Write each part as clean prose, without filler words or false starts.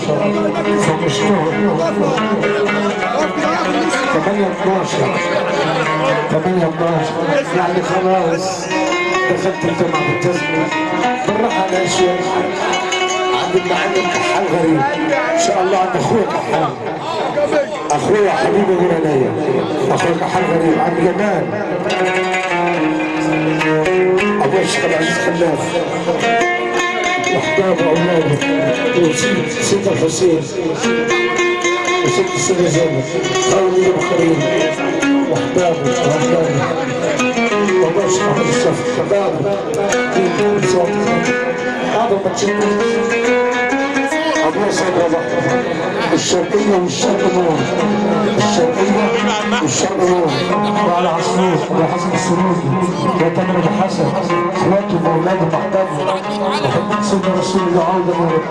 12 في مشتور 8 12 8 12 يعني خلاص دخلت انت مع بالتزمية بالراحة على شوية عند المعلم كحال غريب ان شاء الله عند اخويا كحال اخويا حبيبي غير عينيا اخويا كحال غريب عند جمال ابو الشيخ العزيز خلاف واحبابه واولاده وسيد الحسين وست السيدة زينب خالد ابو خليل واحبابه واولاده وابو الشيخ احمد الشافعي حبابة هذا ما ابو صبر الشرقية والشرق نور الشرقية والشرق نور وعلى عصفور ابو حسن السروجي وتامر ابو حسن اخواته واولاده واحبابه وحبيب سيدنا رسول الله عوده نور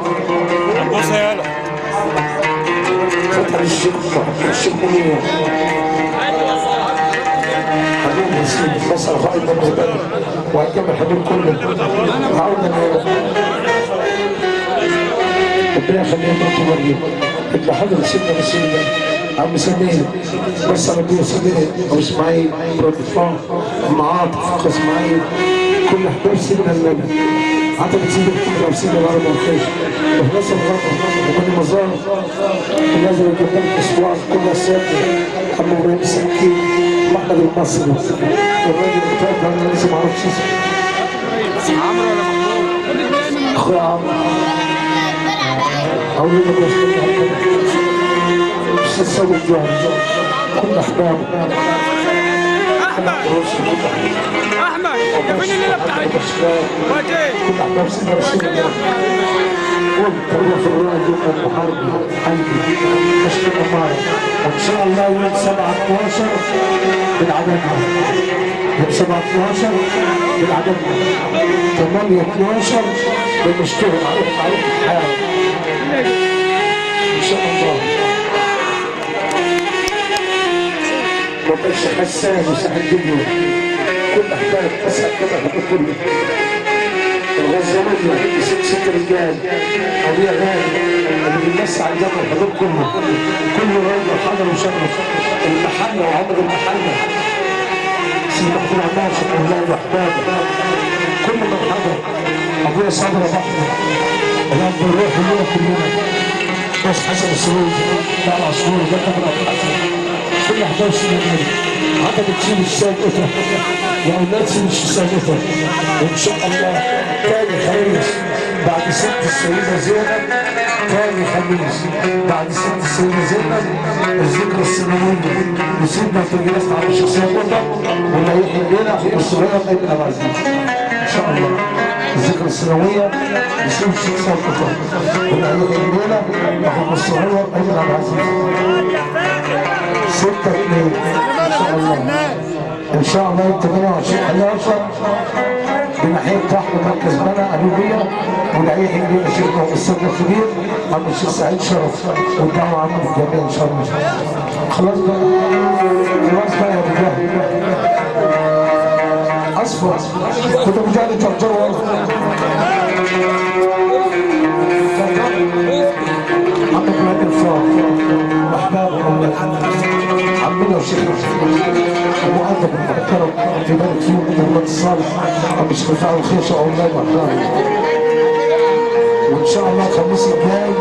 فتح الشيخ الشيخ منير حبيبي سيدي بس الغائب بالنسبة لي وهكمل حبيب كله عوده نور ربنا يخليهم انتم مريم اللي حضر سيدنا رسول الله عم سمير بس على ابو سمير ابو اسماعيل ابو الفان ام عاطف اخو اسماعيل كل احباب سيدنا النبي عتبة سيدنا محمد وسيدنا العرب والخير وخلاص الغرب وكل مزار ونازل الجبال اسبوع كل سنة عم ابراهيم السكين احمد المصري والراجل بتاعه انا لسه ما اعرفش اسمه عمرو ولا محمود؟ اخويا عمرو أقول لك أستاذ سوي الجوهر كل أحبابه أحمد أحمد فين الليلة بتاعتك؟ كل أحباب سيدنا رسول الله والتروح في الراجل المحاربي قلبي مشت الأمارة وإن شاء الله يوم 7/12 بالعددنا يوم 7/12 بالعددنا 8/12 بنشتغل على الحياة ان شاء الله. وبش حسان وسعد دنيا كل احباب اسعد كل احباب كله الغزاويه ست رجال ابويا غالي اللي بيمس على الجبل الحضور كله كله راجل حضر وشرف المحلة وعمر المحلة سيدي محمود عماش واولاده واحبابه كل من حضر ابويا صبري ابو احمد الاب الروح لنا كلنا بس حسن السعود بتاع العصفور ده كان ابو حسن كل 11 سنة عدد سيد السادسة واولاد سيد السادسة وان شاء الله تاني خميس بعد ست السيدة زينب تاني خميس بعد ست السيدة زينب الذكرى السنوية وسيدنا تجلس على الشخصية قطب واللي هيحيي الليلة والصغير ابن ابو عزيز ان شاء الله الذكرى السنوية لسيد الشخصية قطب واللي هيحيي الليلة اخوك الصغير ابن ابو عزيز 6/2 ان شاء الله ان شاء الله يوم 28/11 بناحيه تحت مركز منى قلوبيه والعيح اللي شيخنا الاستاذ الكبير عم الشيخ سعيد شرف والدعوة عامة للجميع ان شاء الله. خلاص بقى خلاص بقى يا ابو جهل اصفر كنت ابو جهل جرجر ورا عم ابراهيم الفار واحبابه عمنا وشيخنا المؤدب المحترم في بالك فيه من الصالح عم الشيخ رفاعي الخيشة واولاده واحبابه. وان شاء الله الخميس الجاي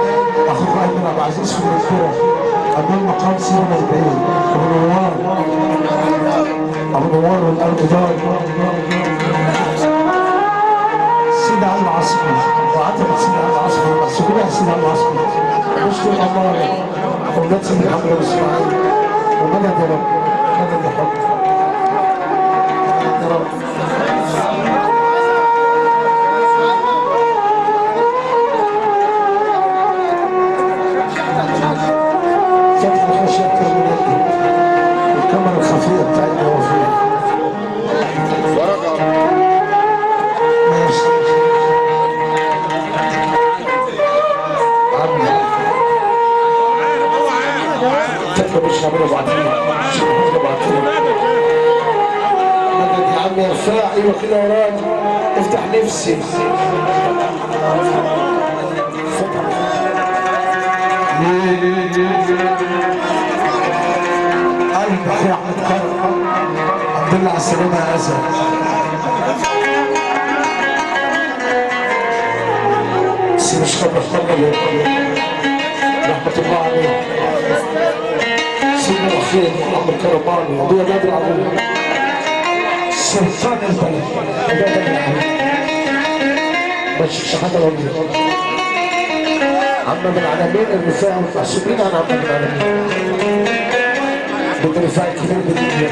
اخوك ايمن عبد العزيز في الانجلترا امام مقام سيدنا البعيد ابو نوار ابو نوار والارض دار سيدي علي العاصمي وعتبة سيدي علي العاصمي سكنها سيدي علي العاصمي مشت الامارة اولاد سيدي محمد ابو اسماعيل ومدد يا رب مدد يا حب يا رب. فتح الخشية أكتر من يدي الكاميرا الخفية بتاعتنا وفية ماشي عمي تكتب مش عامل ابو عطية مش عامل ابو عطية مدد يا عمي ارفع ايوه كده وراك افتح نفسي. قلب اخويا احمد كرم، الحمد لله على السلامة يا اسد. سيدي الشيخ محمد رحمة الله عليه، سيدنا الأخير محمد كرماني، أبويا بدر عليه، سلطان البلد، أبويا بدر عليه، ماشي شحاتة الأبيض، عم من العالمين الرفاع والمحسوبين عن عم من العالمين، بالرفاع الكبير بالدنيا،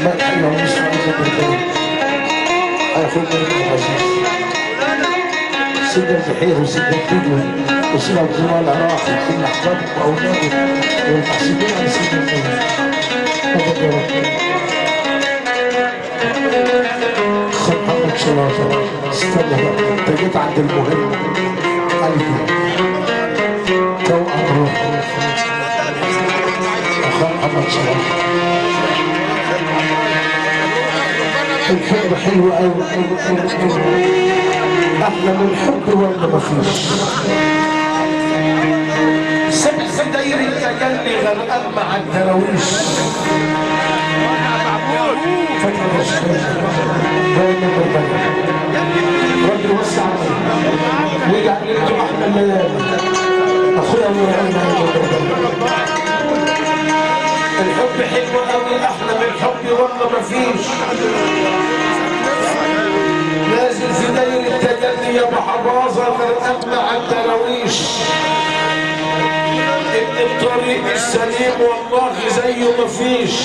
ما الحلوة مش معروفة بالدنيا، أخونا العزيز. سيدنا الزحير وسيدنا الفيديو وسيدنا عبد الله العراقي كل احبابه واولاده والمحسوبين على سيدنا النبي. تفضل يا رب. خد محمد شلاطه، استنى بقى، انت جيت عند المهم. قلبي توأم روحي اخويا محمد شلاطه. الحب حلو قوي قوي قوي قوي، احلى من الحب ولا مفيش. سبع داير التجلي غرقان مع الدراويش. فتحي الشيخ دايما بالبلد، ربي يوسع عليك ويجعل ليلته احلى الليالي. اخويا ابو العين. الحب حلو قوي، احلى من الحب ولا مفيش. نازل في داير التجلي يا ابو حرازه غرقان مع الدراويش. ابن الطريق السليم والله زيه مفيش.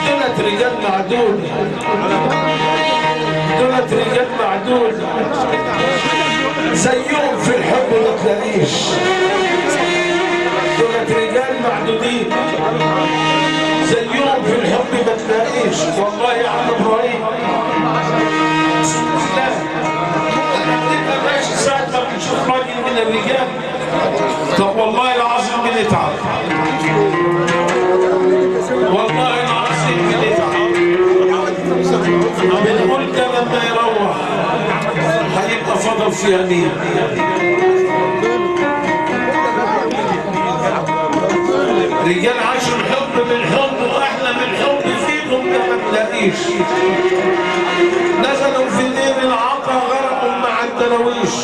دولت رجال معدود، دولت رجال معدود، زيهم في الحب ما تلاقيش. دولت رجال معدودين زيهم في الحب ما تلاقيش. والله يا عم ابراهيم لا بتبقى ماشي ساعة ما بنشوف راجل من الرجال، طب والله العظيم بنتعب، والله العظيم بنتعب. بنقول ده لما يروح هيبقى فضل فيها مين؟ رجال عاشوا الحب بالحب واحلى من الحب فيكم ده ما تلاقيش. نزلوا في دير العطا غرقوا مع الدراويش.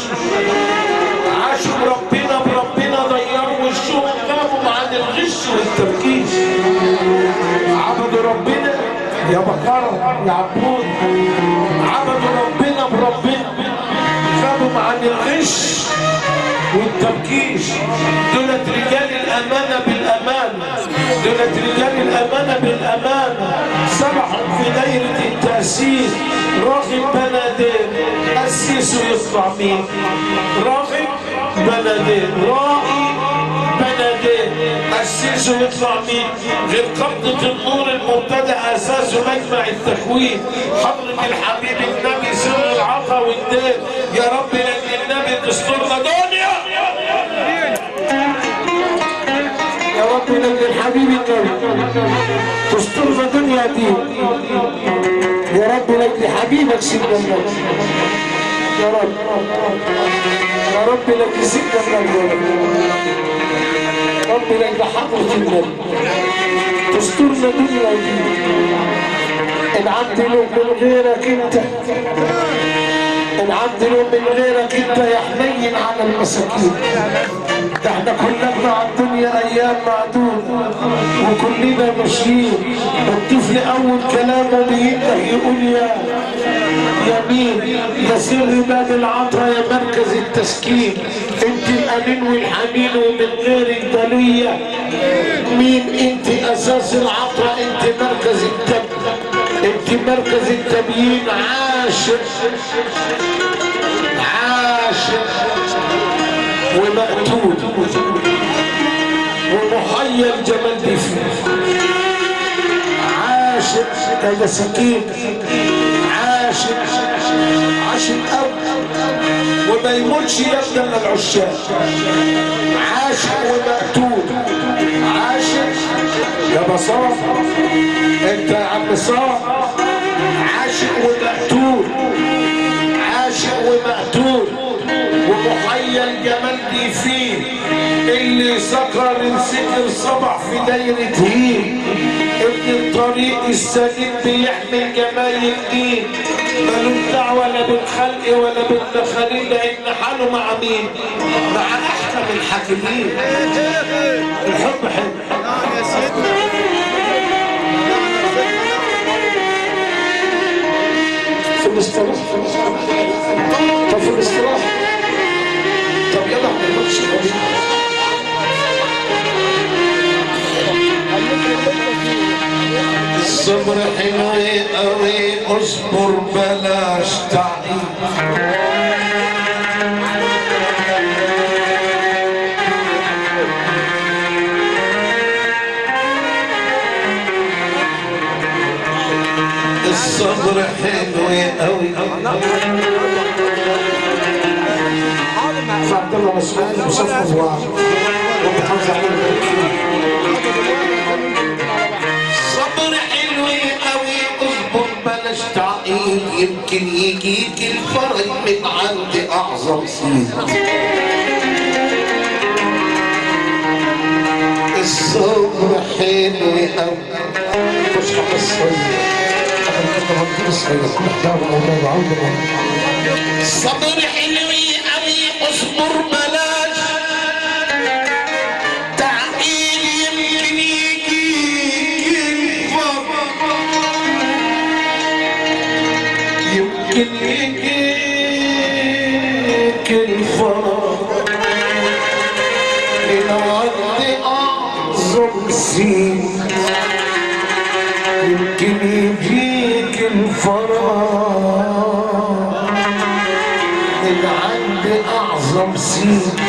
عاشوا بربنا بربنا ضيروا وشهم، غابوا عن الغش والتركيز. عبدوا ربنا يا بكرة يا عبود، عبدوا ربنا بربنا، غابوا عن الغش والتركيز. دولت رجال الأمانة بالأمانة، دولت رجال الأمانة بالأمانة، سبحوا في دايرة التأسيس. راغب بلدين أسسوا يطلع مين؟ راغب بلدين، رائي بلدين أسسوا يطلع مين؟ غير قبضة النور المبتدأ أساسه مجمع التكوين. حضرة الحبيب النبي سر العطا والدين، يا رب لأن النبي تسترنا دنيا. يا رب لأن الحبيب النبي تسترنا دنيا دين. يا رب لأجل حبيبك سيدنا النبي، يا رب يا رب لأجل سيدنا النبي، يا رب لأجل حضرة النبي تسترنا دنيا ودين. العبد له من غيرك انت، العبد له من غيرك انت يا حنين على المساكين. ده احنا كلنا على الدنيا ايام معدود وكلنا ماشيين. الطفل اول كلامه بينده يقول يا يمين، يا سر باب العطا يا مركز التسكين. انت الامين والحنين ومن غيرك دليه مين؟ انت اساس العطا، انت مركز التب، انت مركز التبيين. عاشق عاشق ومقتول ومحيا الجمال بفيه. عاشق يا سكين، عاشق عاشق أب وما يموتش يبدا من العشاق. عاشق ومقتول، عاشق يا بصار انت يا عم صار. عاشق ومقتول، عاشق ومقتول ومحيا هي الجمال دي فيه اللي سكر سكر صبح في دايرة هيل. ابن الطريق السديد بيحمل جمال الدين، مالوش دعوة لا بالخلق ولا بالمخاليق، لأن حاله مع مين؟ مع أحكم الحاكمين. الحب حلو. نعم يا سيدنا. في الاستراحة. طب في الاستراحة. طب يلا احنا نمشي. الصبر حلو قوي، اصبر بلاش تعقيد. الصبر حلو قوي. عبد الله مسعود وصفه وعد وبحافظ عليه. الصبر حلو قوي، اصبر بلاش تعقيد، يمكن يجيك الفرج من عند اعظم سيد. الصبر حلو قوي. فسحة الصبر حلو قوي، اصبر بلاش تعقيد، يمكن يجيك الفرج، يمكن يجيك الفرج من عند أعظم سيد. يمكن يجيك الفرج من عند أعظم سيد.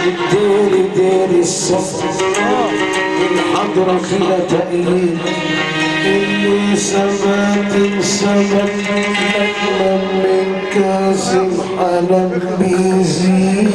الدير دير الصف، الحضرة فيها تأييد، اللي ثبات ثبت لما من كاس الحلم بيزيد.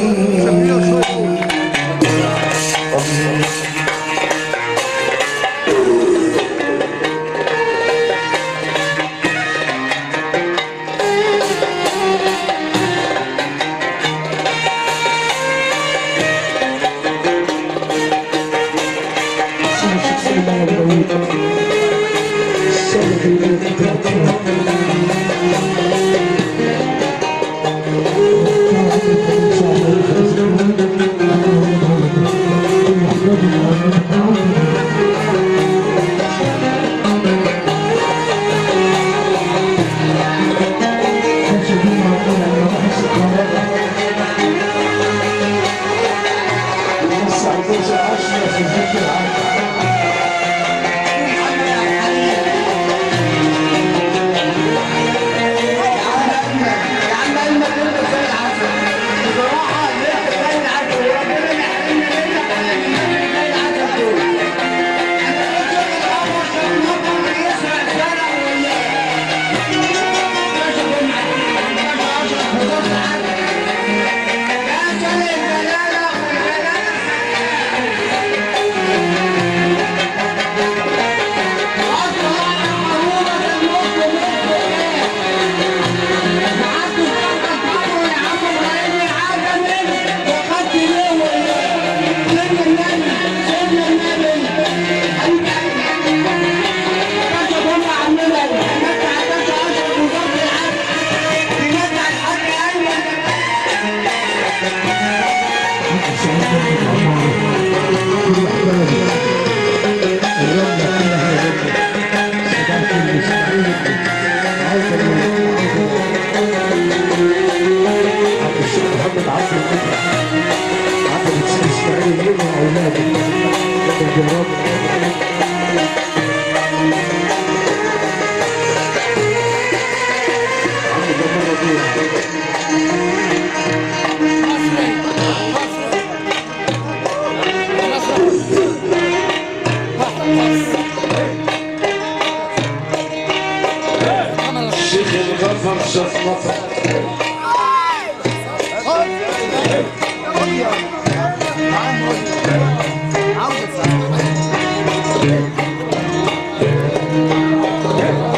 الشيخ الغفر شاف مطر.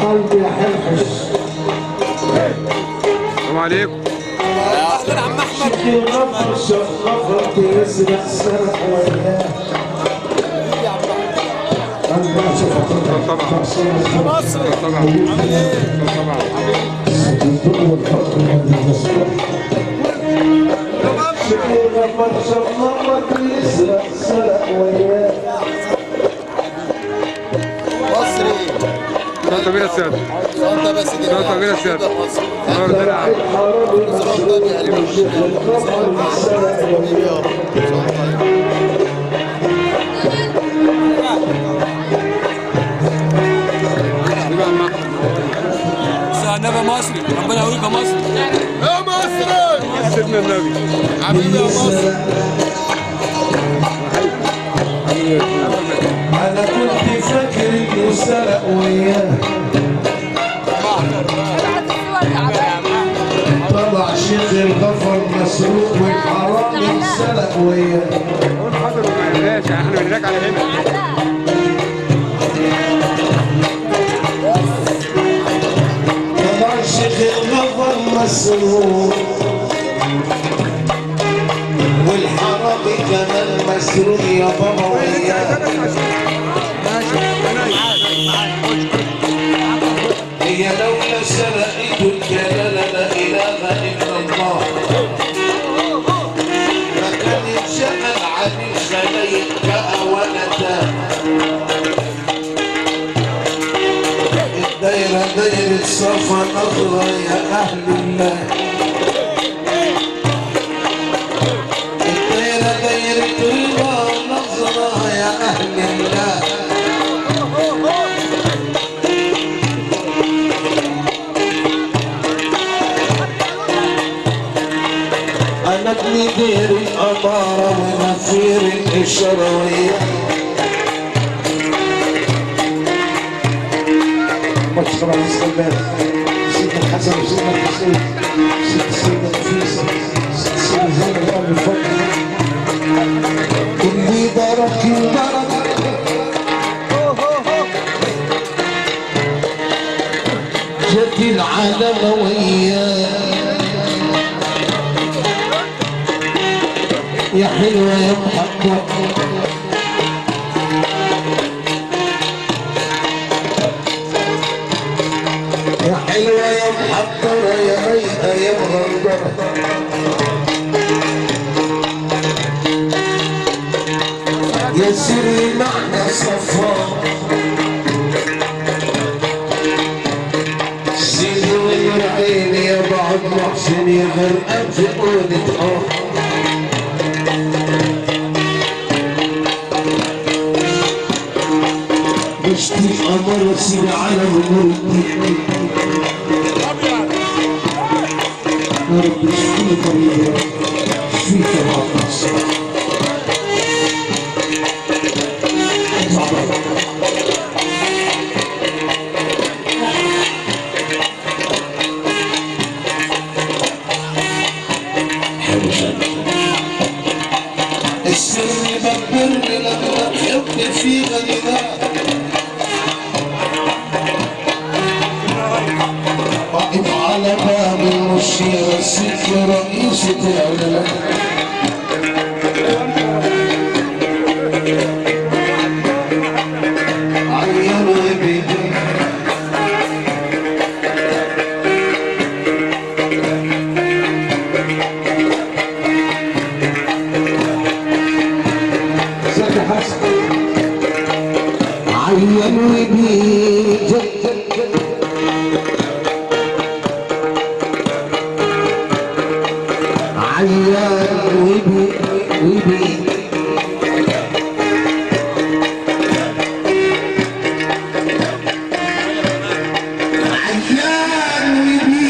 قلبي حرحش. السلام عليكم. اهلا عم احمد. شيخ الغفر شرفت يسرق سرق وياه. شيخ الغفر شرفت يسرق سرق وياه. مصري طبيعة السيادة. طبيعة السيادة. النبي مصري، ربنا يقويك يا مصري. يا مصري سيدنا النبي حبيبي يا مصري. أنا كنت فاكر إنه سرق وياه، طلع شيخ الغفر مسروق والحرامي سرق وياه. قول حاضر وما قلناش، احنا بنراجع على هنا. طلع شيخ الغفر مسروق والحرامي كمان مسروق يا بابا وياه. هي لولا سرقته الجلالة لا إله إلا الله ما كان اتشغل عن الخلايق بقى ولا تاه. الدايرة دايرة صفا نظرة يا أهل الله، الدايرة دايرة رضا نظرة يا أهل الله. أنا ابن دير الأمارة ونفير الإشراوية. مشروع الاستقبال سيدنا الحسن وسيدنا الحسين سيدنا النفيسة سيدنا زينب أم الفضل. اللي بارك البركة جت العالم وياه. يا حلوة يا محبة يا حلوة يا محضرة يا رايقة يا مغندرة. يا سري معنى صفا سيدي ونور عيني يا بعد محسن يا غرقان في قولة اه. مشتي قمر سيدي على نور الدين. يا رب اشفيك مريض يا رب، اشفيك يا عباس. اطلع بره. السر ببر لما تحب في غنيمات. واقف على باب المشيرة الست رئيسة العلماء. عينوا بيدي زكي حسن. عينوا بيدي عيان وبي وبي عيان وبي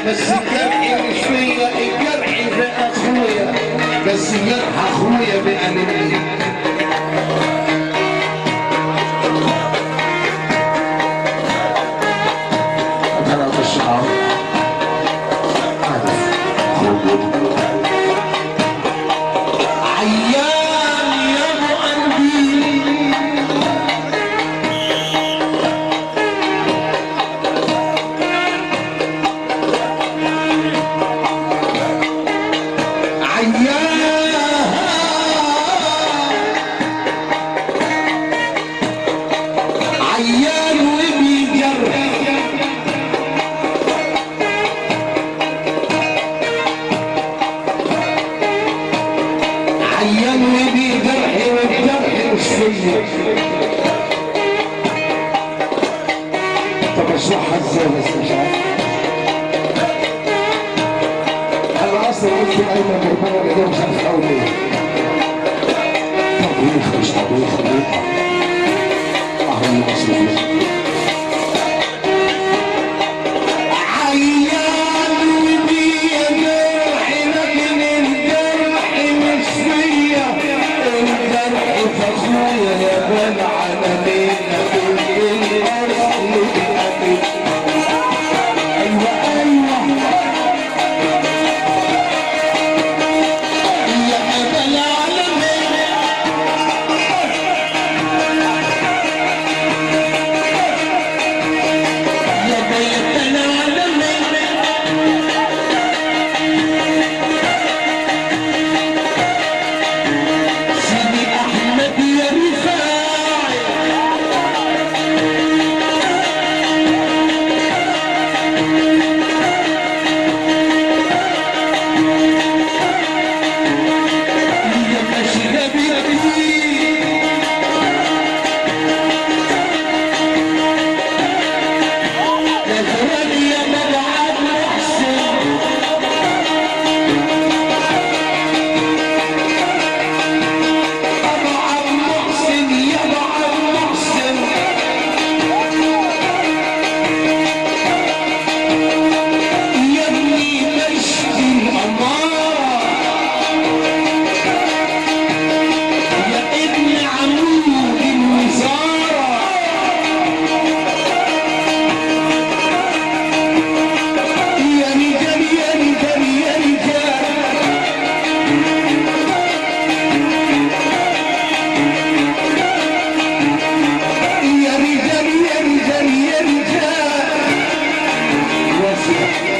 بس الجرح مش فيا، الجرح في اخويا، بس جرح اخويا بألمني. انا مش عارف. عيان يا ابو قلبي عيان وبي جرحي والجرح مش فيا. طب اشرحها ازاي بس مش عارف. انا اصلا قلت ايمن ربنا الاجابة مش عارف اقول ايه. طبيخ مش طبيخ خليطه. اللهم صل. عيان وبي جرحي لكن الجرح مش فيا، الجرح في اخويا يا بال عالمين. ايوه ايوه يا ابا العالمين. يا بيت العالمين. سيدي احمد يا رفاعي، يا مشرب يا بيه، يا زمان يا ملعب محسن، أبو عم محسن يا أبو عم محسن، يا ابني مجد الأمارة، يا ابن عمود الوزارة، يا رجال يا رجال يا رجال. يا رجال يا رجال يا رجال. يا سيدي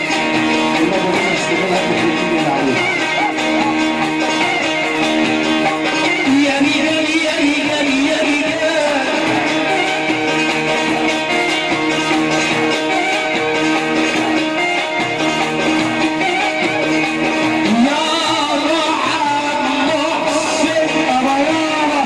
يا رجال يا رجال يا رجال. يا رعب محسن ريارة،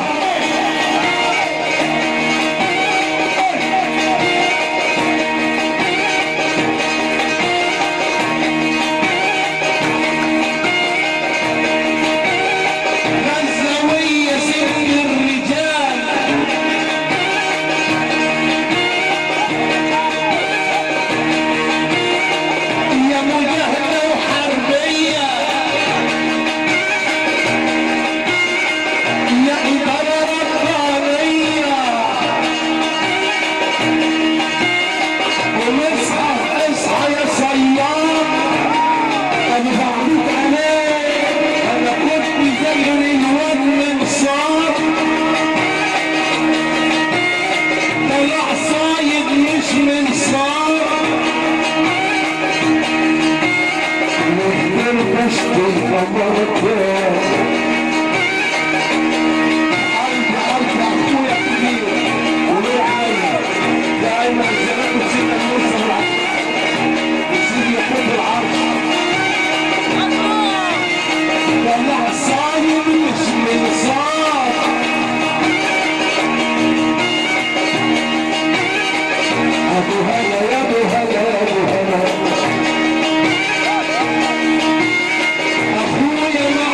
غزاوية ست الرجال، يا مجاهدة وحربية، يا إدارة ربانية، ونصحى اصحى يا صياد، أنا بعمل عليك، أنا كنت زي الواد من صار، طلع صايد مش من صار. طلع صايد مش من صار. أبو هلا يا أبو هلا يا أبو هلا، أخويا.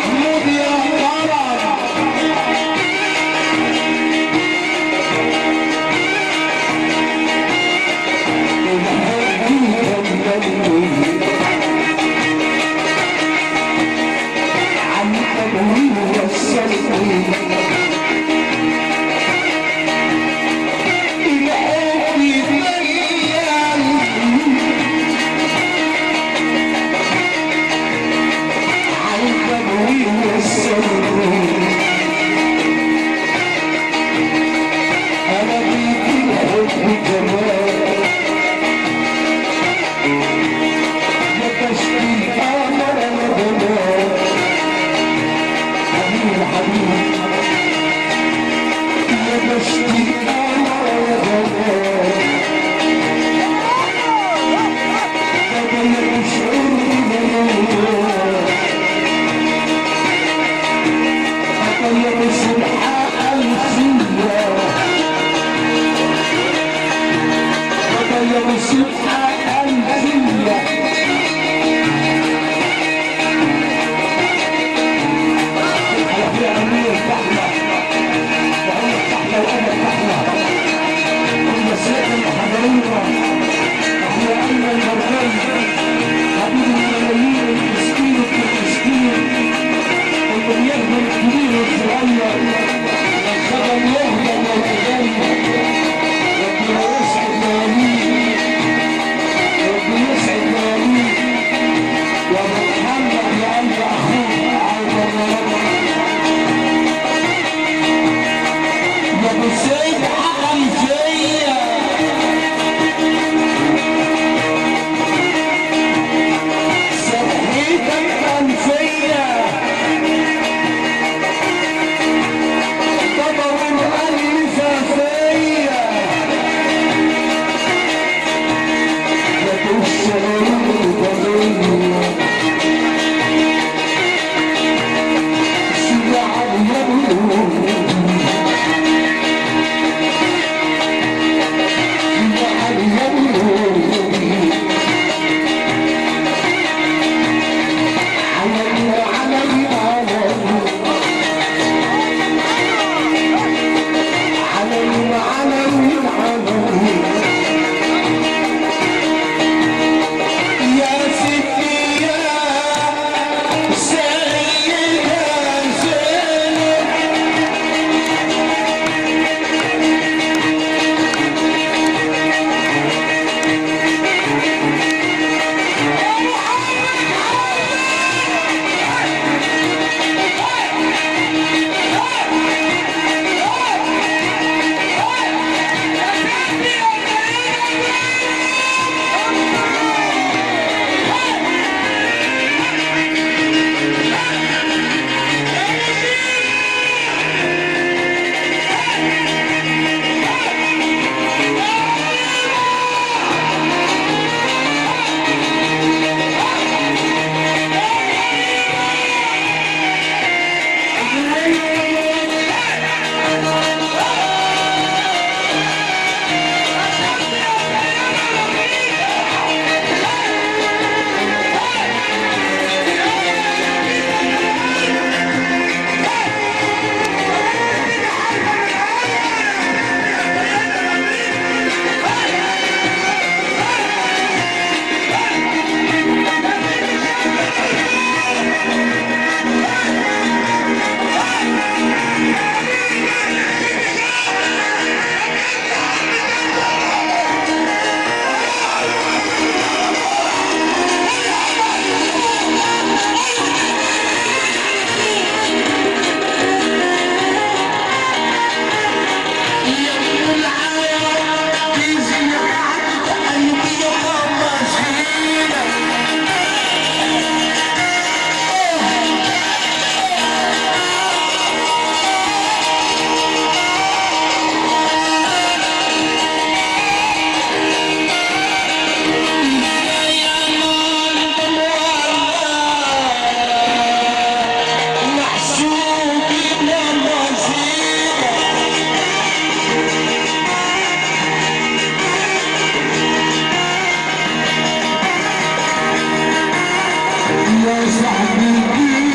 يا صاحبي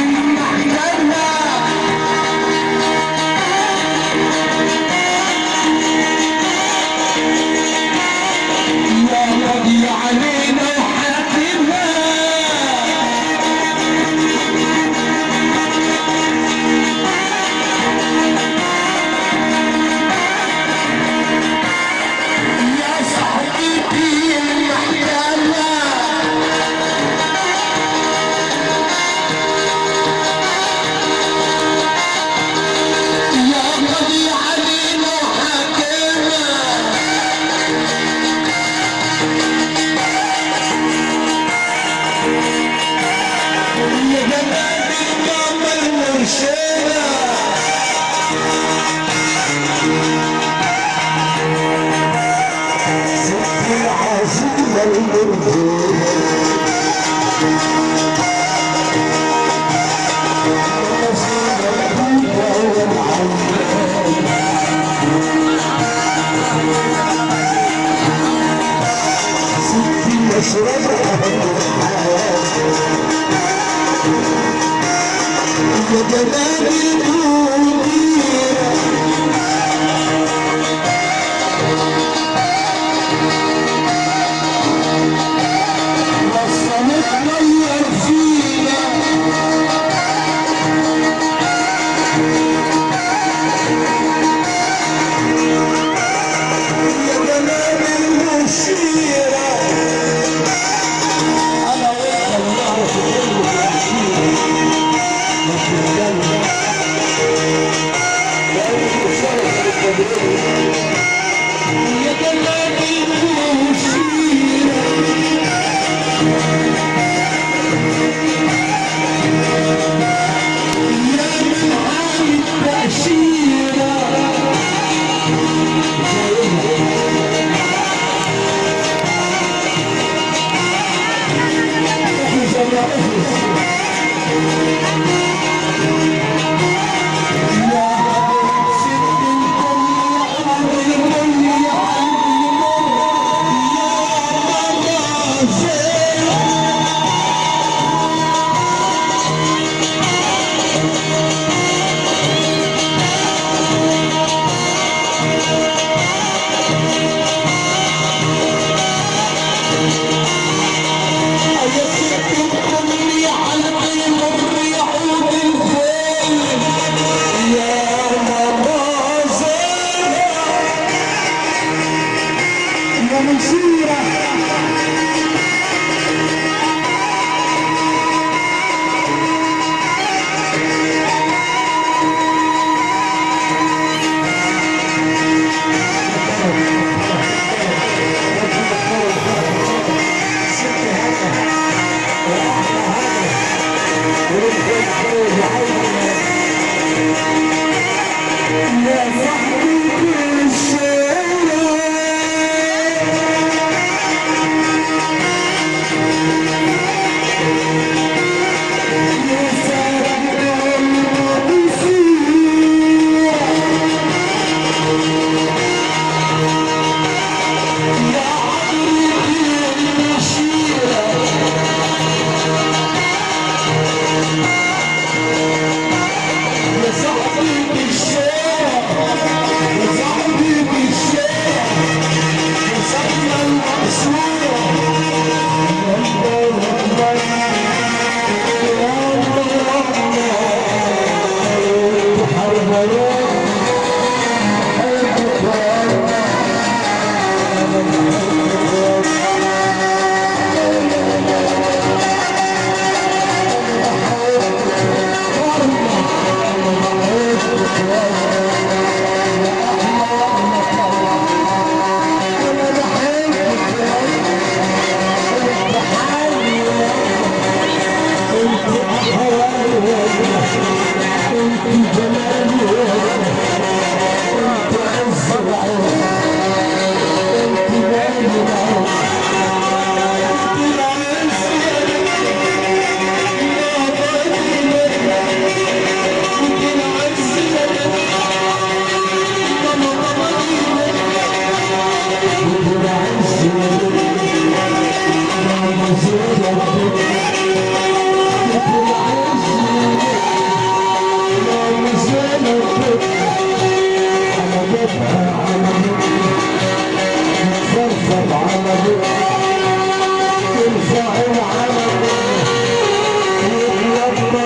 المحكمة يا راضي علينا وحاكمنا يا صاحبي المحكمة يا راضي علينا وحاكمنا يا جمال الماما المرشدة ست العظيمة المرجولة ست المشربة يا جمال المديرة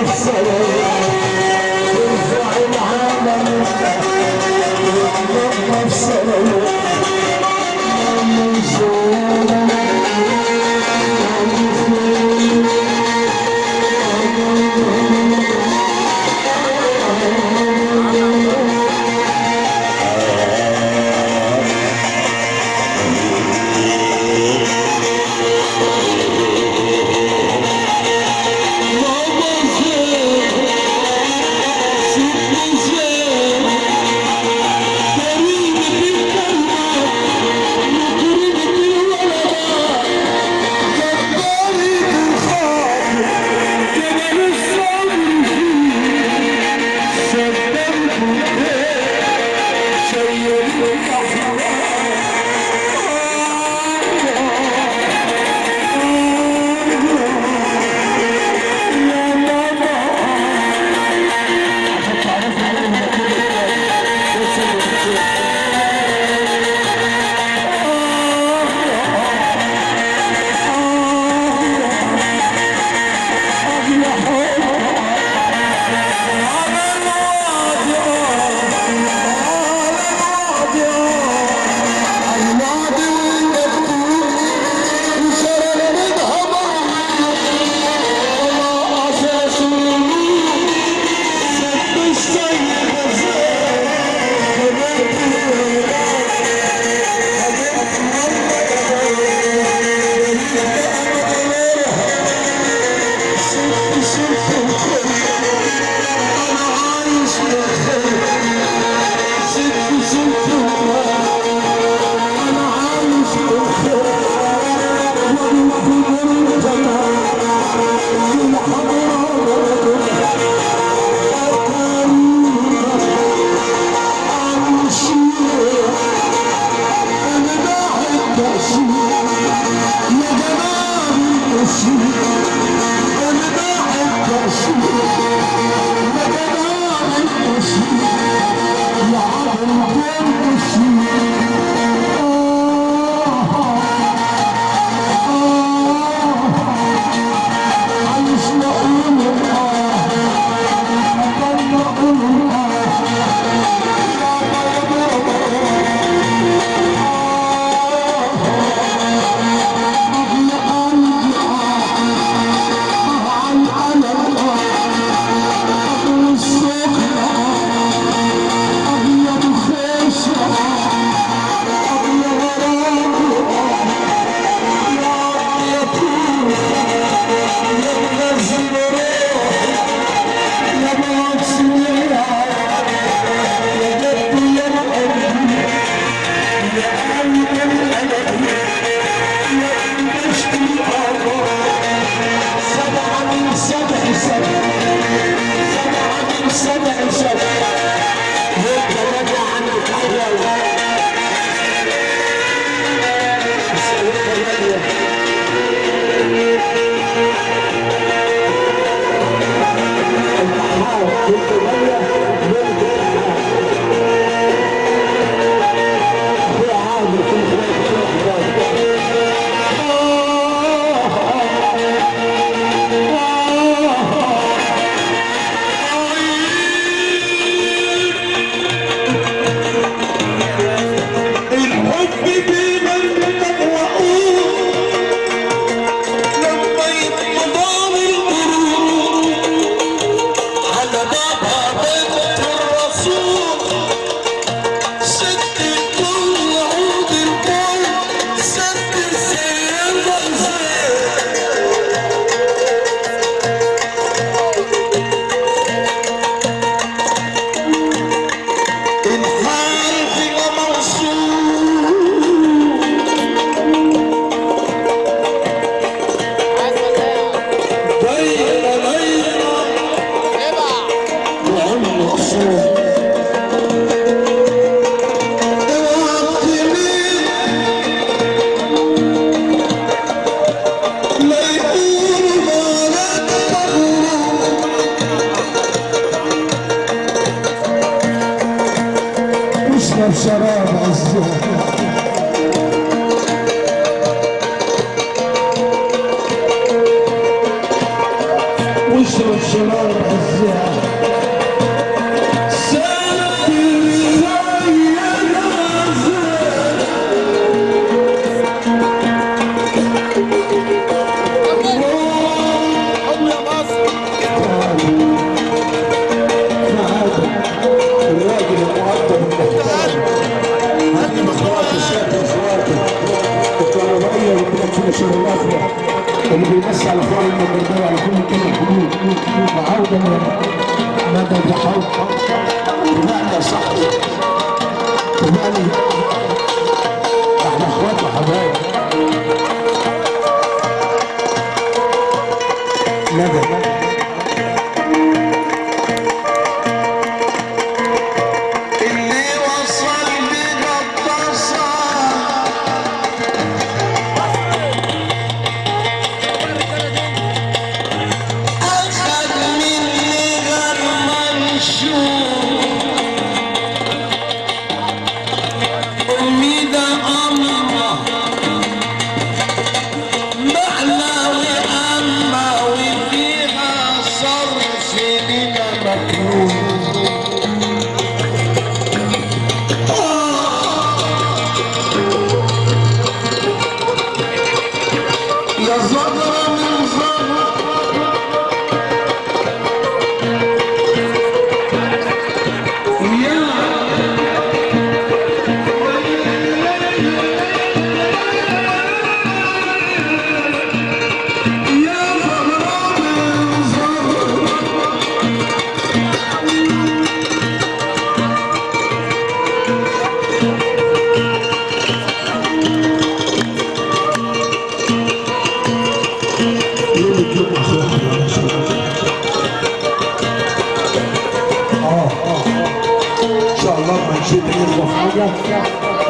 السلام ترفع العالم وتنظف سلام. شراب عزوه. واشرب شراب عزها. سنة السيدة الراجل المؤدب المحترم، اخواته ساده اخواته الكهربائية ربنا يكفينا شر الافلة اللي بيمسي على اخوان المجرديه على كل كلمة الحدود. وعوده مدى بحب تبعني يا صاحبي، تبعني، احنا اخوات وحبايب. مدى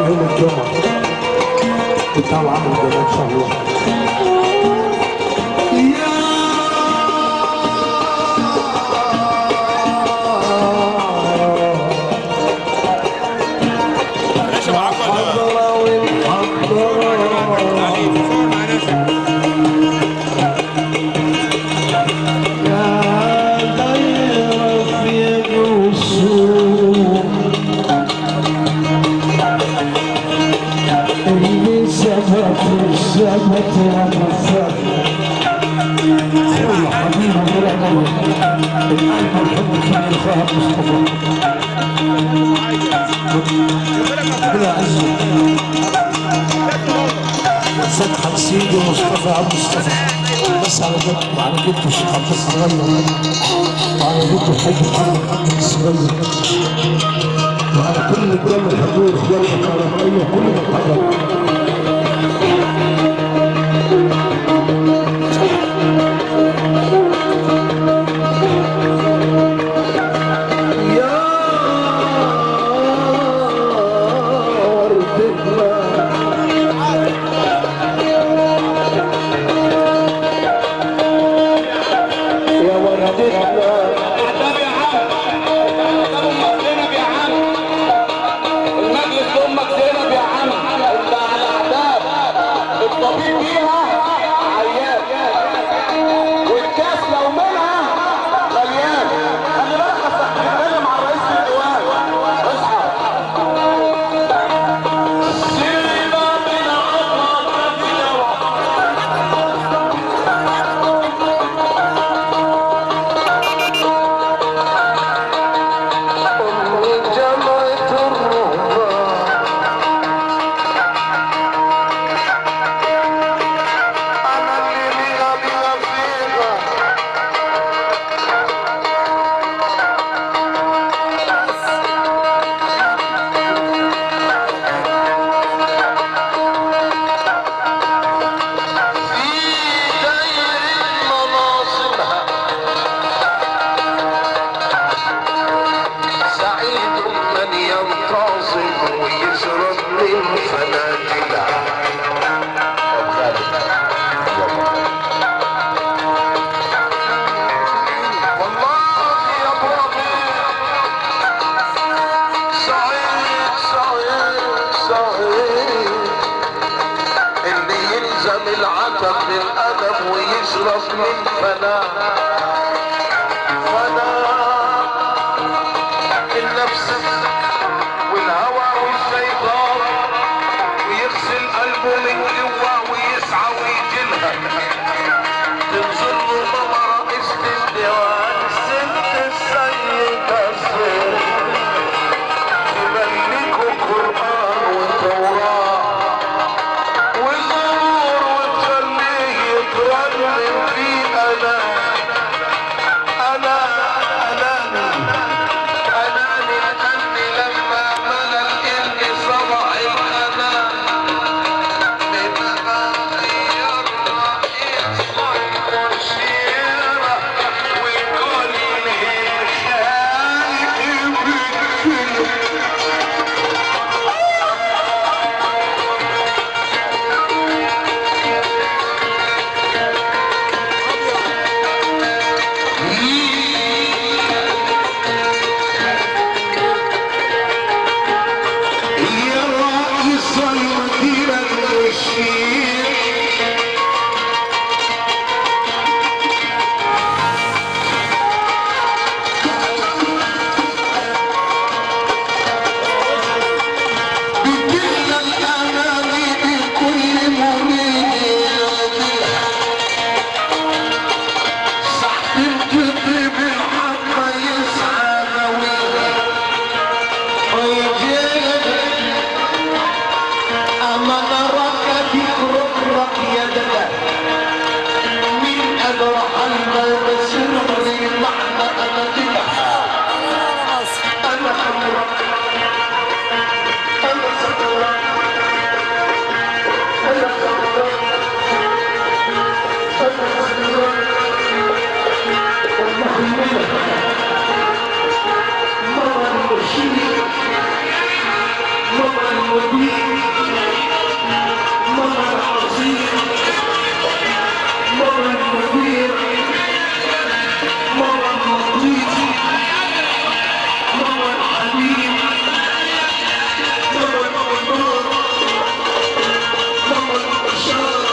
يوم الجمعة بتاع عمرو جمال إن شاء الله. ماشي معاك ولا خويا حبيبي ورحمة القلب والحب كان اخوها مصطفى. ربنا يعزه. فتحة سيدي مصطفى عبد مصطفى، بس على جده وعلى جده الشيخ عبد الصغير، وعلى جده الحاج محمد الصغير، وعلى كل الدم الحضور اخواتنا الكهربائية كل من حضر. العتب بالادب ويشرب من فناء. ماما المرشد، ماما المدير، ماما العظيم، ماما المدير، ماما اللطيف، ماما الحبيب، ماما الأنوار، ماما البشارة.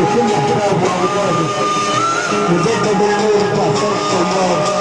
وكل احترام وعباده وجدد النور بتاع فرق الله.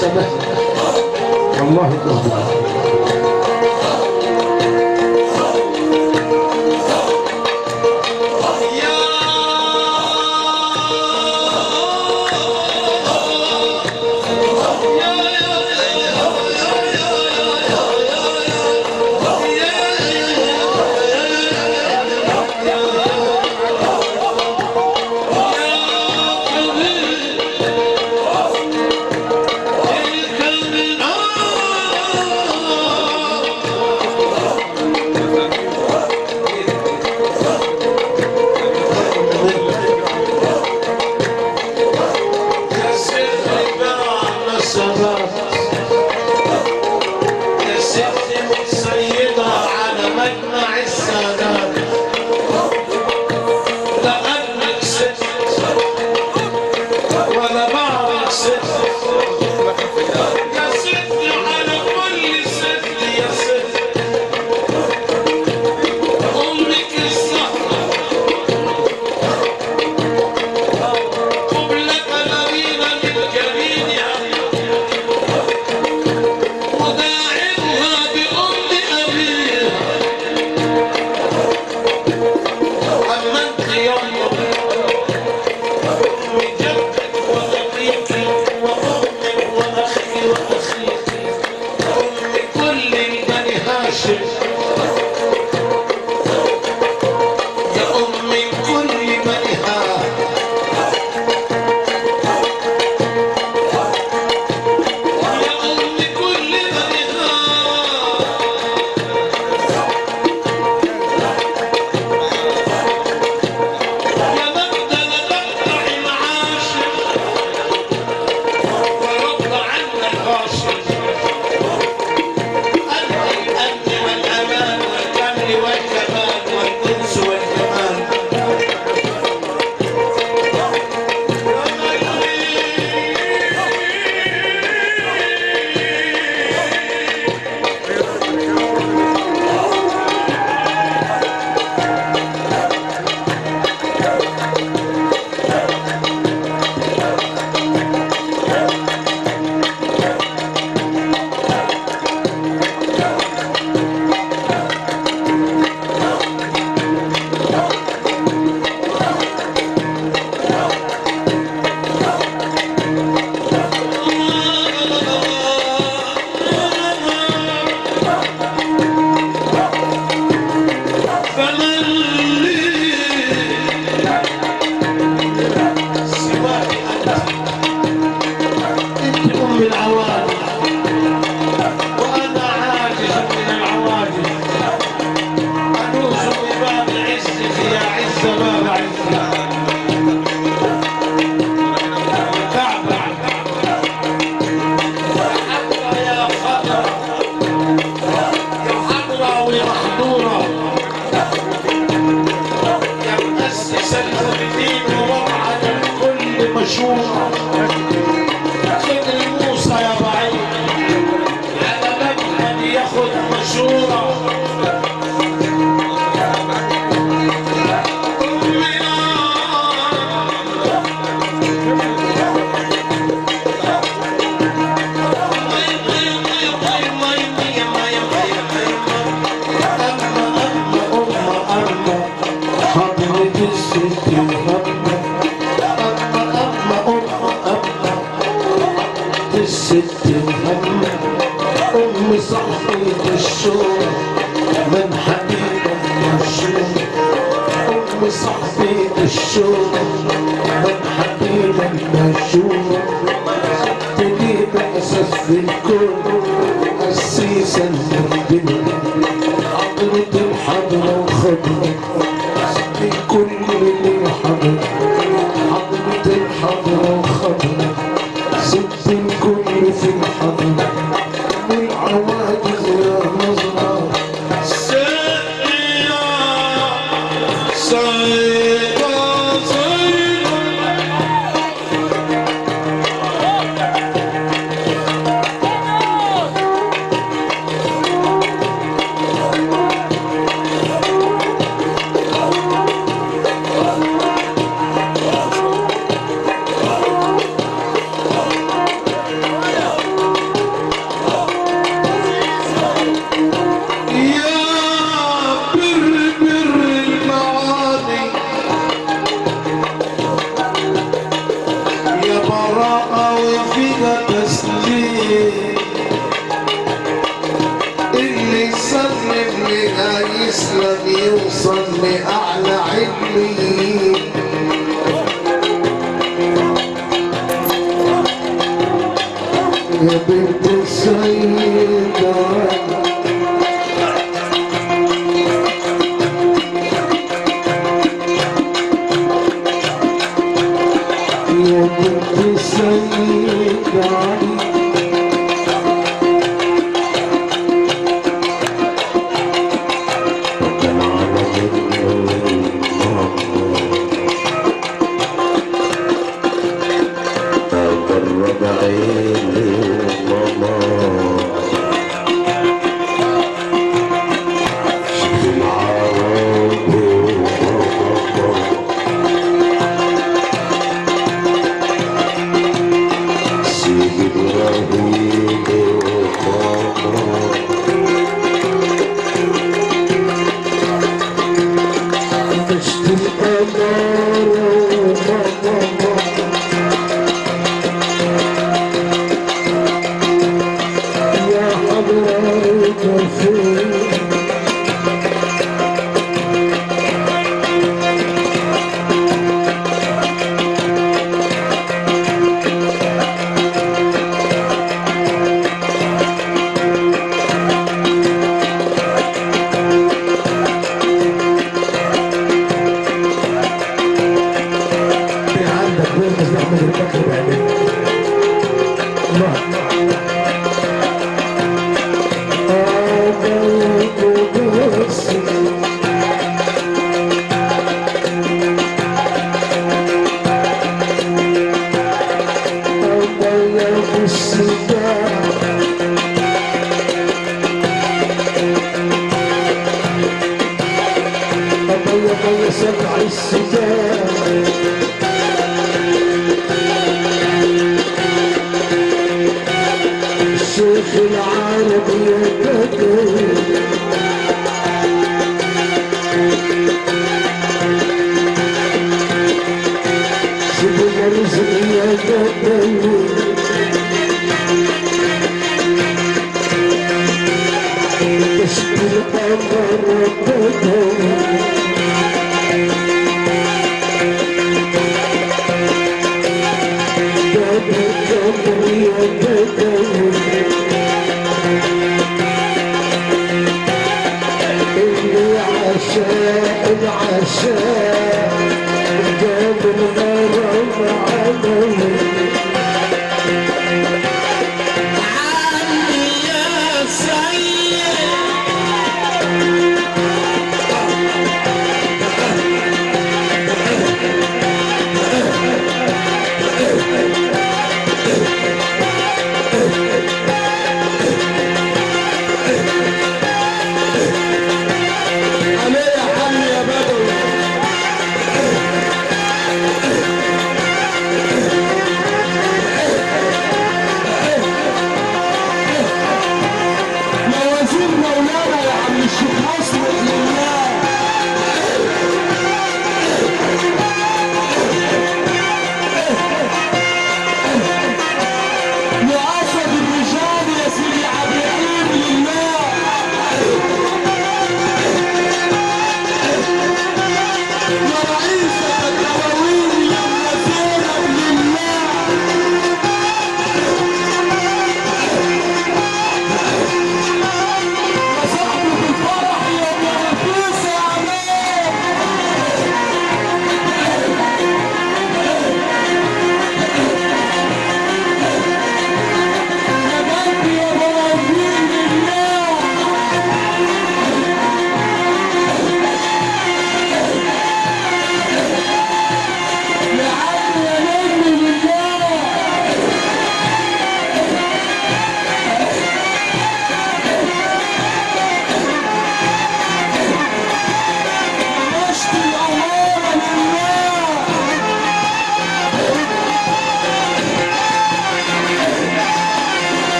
سامحني والله تلخبطت. فيها تسليم، اللي يسلم لها يسلم يوصل لأعلى علمي. يا بنت السيدة يا بنت السيد علي، قرب عيني وماما شفت العربي وماما سيدي إبراهيم وماما مشت الأمارة وماما يا حضرة الخير، عندك وين احمد البكر بعدين. سبع السجاد الشيخ العربي يا بدر، سيدنا رزق يا بدر، تشكي القمر بدر، يا بدر اللي عشاء العشاء جاب الغرام علي. عمي يا سيد يا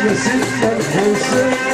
يا سيدنا الحسين.